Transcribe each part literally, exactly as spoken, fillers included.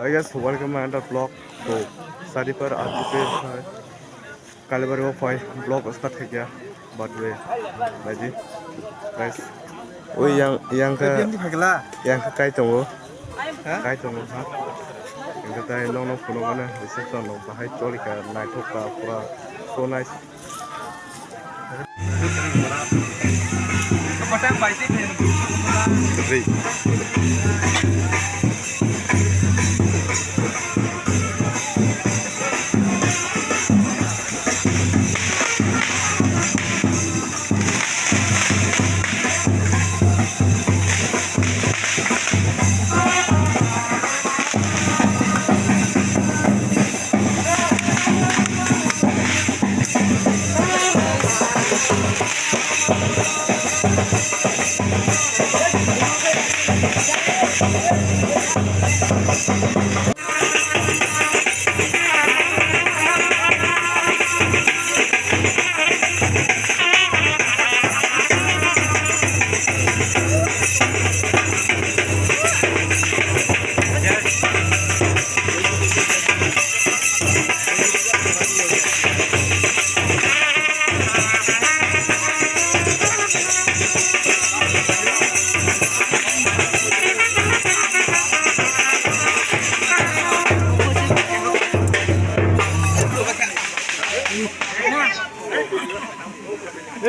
Hi guys, welcome to another vlog. So, sadi par aji pe Kalibari o phai vlog start khai kya, but we, naidi, guys. Oi yang, yang ka, yang ka kai tongo, ha? Kai tongo, ha? Yang ka tai nong nong phunuk mano, reception no bahai choli ka, naithok ka, pura so nice.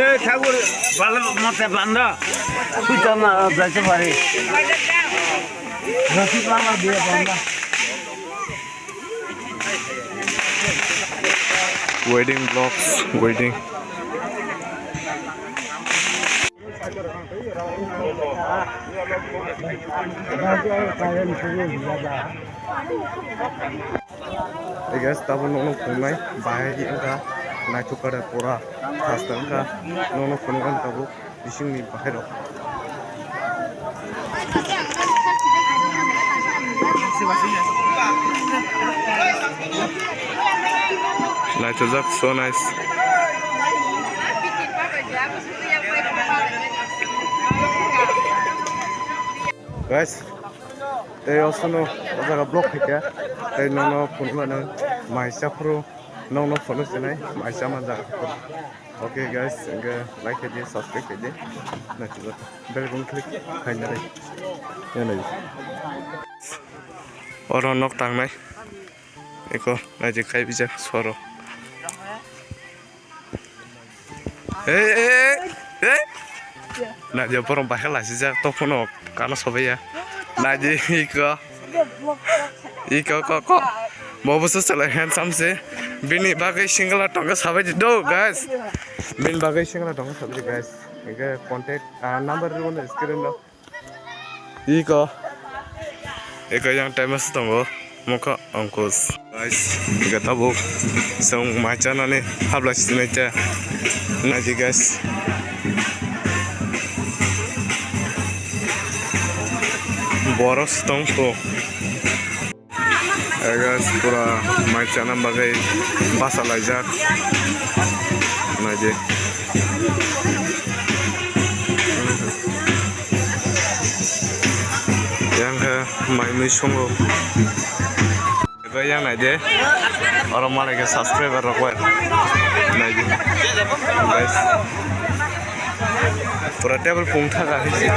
Eh, ঠাকুর, ভালো মতে বান্ধা। তুই তো না যাইতে পারি। রশি বাংলা দিয়ে বান্ধা। Wedding vlogs, wedding. Hey guys, tabuk nokno phunuknai bahai wngkha, naithok khe pura khasta wngkha, nokno phunuknai tabuk bisingni bahai rok. Naithokjak, so nice. Guys, tei osono o jaga vlog khaikha, tei nono phunuknani maisa phuru, nokno phunuk sinai maisa manjak. Okay guys, hingke like khaidi, subscribe khaidi, naitugwi bell icon click khainai. Oro nok tangnai, eko naidi khaibijak soro. Ei, ei, ei, ei. Naidi borok bahai lasijak tongphano kano sobaiya. Naidi iko. Iko ko ko. Bo busu sele handsome se. Bini bagwi single tongka sabai di do, guys. Bini bagwi single tongka sabai di, guys. Iko contact, ah, number rwno screen o. Iko. Iko yang time se tongo. Mokha Ankush. Guys, iko tabuk. Song mai chanani habla sinai cha. Naidi, guys. Borok se tong to. Guys, pura mai chana bagwi basa laijak. Naidi. Yang khe mai mui songo. Ego yang naidi. Oro malai khe subscriber rok bai. Naidi. Guys. Pura table pung thaga hai se.